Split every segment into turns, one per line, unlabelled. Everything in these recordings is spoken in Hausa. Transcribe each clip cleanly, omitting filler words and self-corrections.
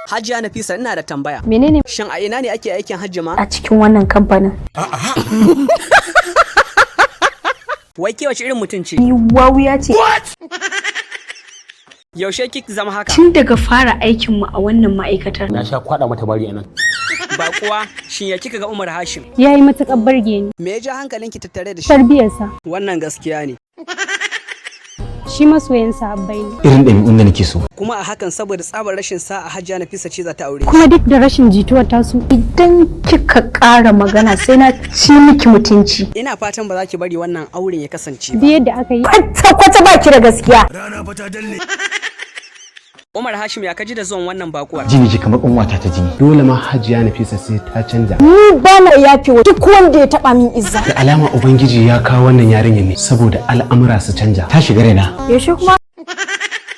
Hajiya Nafisa, ina da tambaya.
Menene?
Shin a ina ne ake aikin hajji ma?
A cikin wannan kamfanin.
Wai ke wace irin mutum ce?
Ni wawiya ce.
Yaushe kika zama haka?
Tun daga fara aikinmu a wannan ma'aikatar.
Na sha kwada mata bari anan.
Bakuwa, shin ya kika ga Umar Hashim?
Ya yi matuƙar burge ni.
Me ya ja hankalinki tattare da shi?
Tarbiyarsa.
Wannan gaskiya ne.
Shi masoyan sahabbai ne.
Irin ɗabi'un da nake so.
Kuma a hakan, saboda tsabar rashin sa'a, Hajiya Nafisa ce za ta aure shi.
Kuma duk da rashin jituwar tasu.
Idan kika ƙara magana, sai na ci miki mutunci.
Ina fatan ba za ki bari wannan auren ya kasance ba.
Duk yadda aka yi.
Kwata kwata baki da gaskiya.
Umar Hashim, ya kaji da zuwan wannan bakuwar?
Jini ji kamar ƙanwata ta jini.
Dole ma Hajiya Nafisa sai ta canja.
Ni ba na yafe wa duk wanda ya taɓa min Izza.
Da alama Ubangiji ya kawo wannan yarinya ne saboda al'amura su canja.
Ta shiga raina.
Yaushe kuma?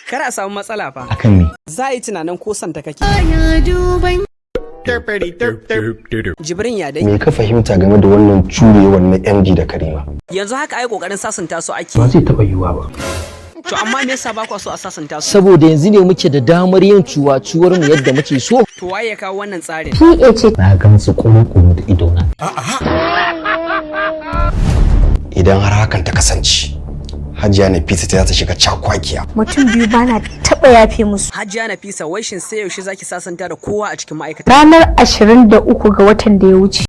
Kar a samu matsala fa.
Akan me?
Za a yi tunanin ko santa kake. Jibrin, ya dai?
Me ka fahimta game da wannan curewar na MD da Karima?
Yanzu haka ai kokarin sasanta su ake.
Ba zai taba yiwuwa ba.
To amma me yasa ba kwa so a sasanta su?
Saboda yanzu ne muke da damar yin cuwa-cuwar mu yadda muke so.
To waye ya kawo wannan tsarin?
PA ce.
Na gan su kuru-kuru da idona.
Idan har hakan ta kasance, Hajiya Nafisa ta za ta shiga cakwakiya.
Mutum biyu bana taɓa yafe musu.
Hajiya Nafisa, wai shin sai yaushe zaki sasanta da kowa a cikin ma'aikata?
Ranar 23 ga watan da ya wuce.